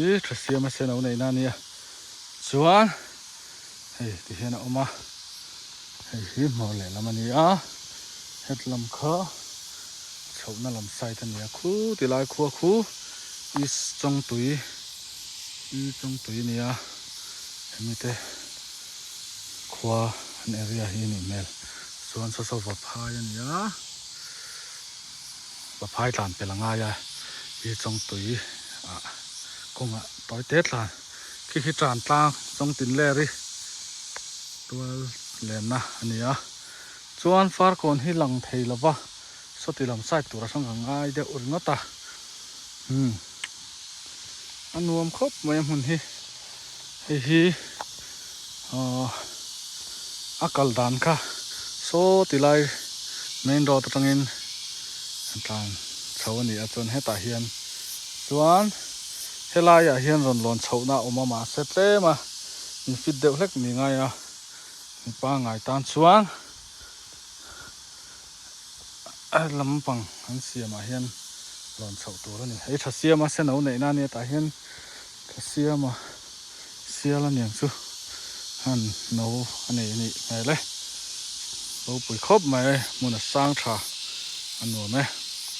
Hi tha siam a sen lo neihna a nia chuan hei ti hian a awm a hei hi hmawr lehlam a ni a hetlam kha chhohna lam side a ni a khu ti lai khua khu east chawngtui i chawngtui a ni a hemi te khua an area hi a nih hmel chuan saw saw vaphai a ni a. Vaphai tlan pel a ngai a, i chawngtui ah kawngah tawi te tlan khi khi tan tlang chawng tin ler i tual lenna a ni a, chuan farkawn hi lang thei lo va sawti lam side tur a hrang ka ngai deuh ringawt a, umm a nuam khawp mai a hmun hi hei hi ahh a kal dan kha saw ti lai main road atangin a tlan chho a ni a chuan hetah hian chuan helai ah hian rawn lawn chhohna a awm a mahse tlem a in fit deuh hlek ni ngai a mi pangngai tan chuan a lampang an siam ah hian lawn chhoh tur a ni hei tha siam a seno neihna a nia tah hian tha siam a sial a niang chu han no a nei a nih hmel e ropui khawp mai hmun a sang tha a nuam e.